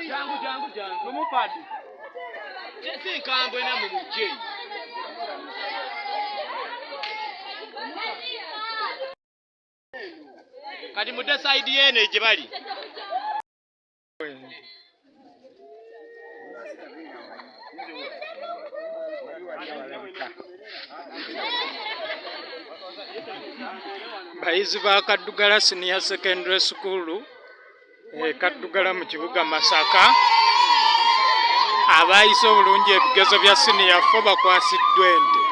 Jangu jangu jangu. Lumupadi. Si nkambwe namwe mujje. Kati mudde sayidi yeeno gye bali. Bayizi ba Kaddugala Senior Secondary School e Kaddugala mu kibuga Masaka abaayise obulungi ebigezo bya siniya fo bakwasiddwa ente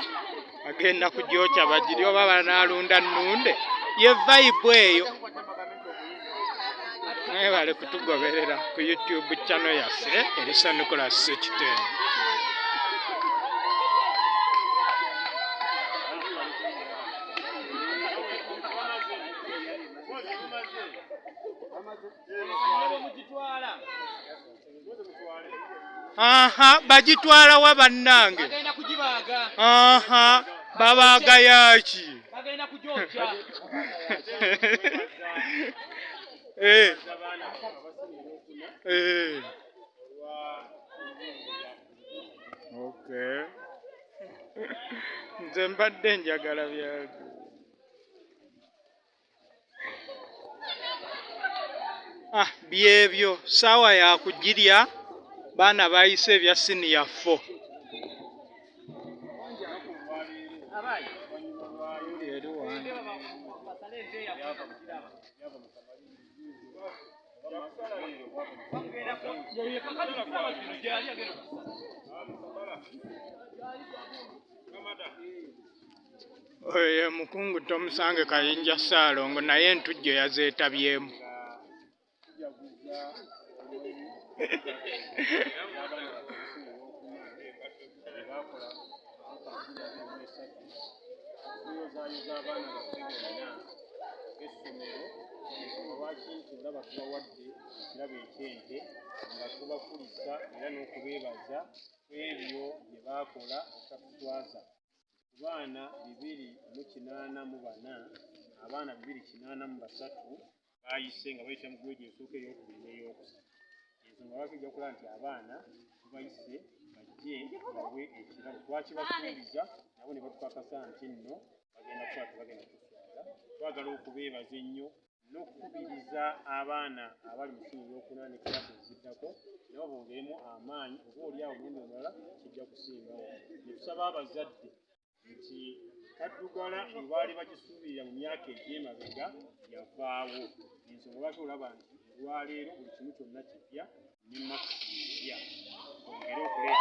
bagenda kugyokya bagiri oba banaalunda nnunde ye vayibu eyo. Mwebale kutugoberera ku YouTube channel yaffe Erisa Nicholas Ssekitendo. Aha, bagitwala wa bannange? Bagenda kugibaaga. Aha, babaaga yaaki? Bagenda kugyokya. Eh. Eh. Okay. Nze mbadde njagala bya Ah, byebyo saawa ya kugirya baana bayise ebya siniya fo. Oyo ye mukungu Tomusange Kayinja Ssaalongo naye entujjo yazeetabyemu. Lwaki nti olaba tubawadde ekirabo eky'ente nga tubakulisa era n'okubeebaza ku ebyo bye baakola obutatuswaza. Ku baana 284, abaana 283 baayise nga bayita mu grade esooka, ey'okubiri n'eyookusatu. Ensonga lwaki ojja kulaba nti abaana tubayise bajje bawe ekirabo twakibasuubiza nabo ne batukakasa nti nno bagenda kukola tebagenda kutuswaza. Twagala okubeebaza ennyo n'okukubiriza abaana abali mu siniya ey'okuna ne kiraasi eziddako nabo bongeremu amaanyi oba oli awo omulundi omulala kijja kusingawo. Ne tusaba abazadde nti Kaddugala bwe baali bagisuubirira mu myaka egy'emabega yavaawo. Ensonga lwaki olaba nti olwaleero buli kimu kyonna kipya ne makisi mpya. Bongere okuleeta.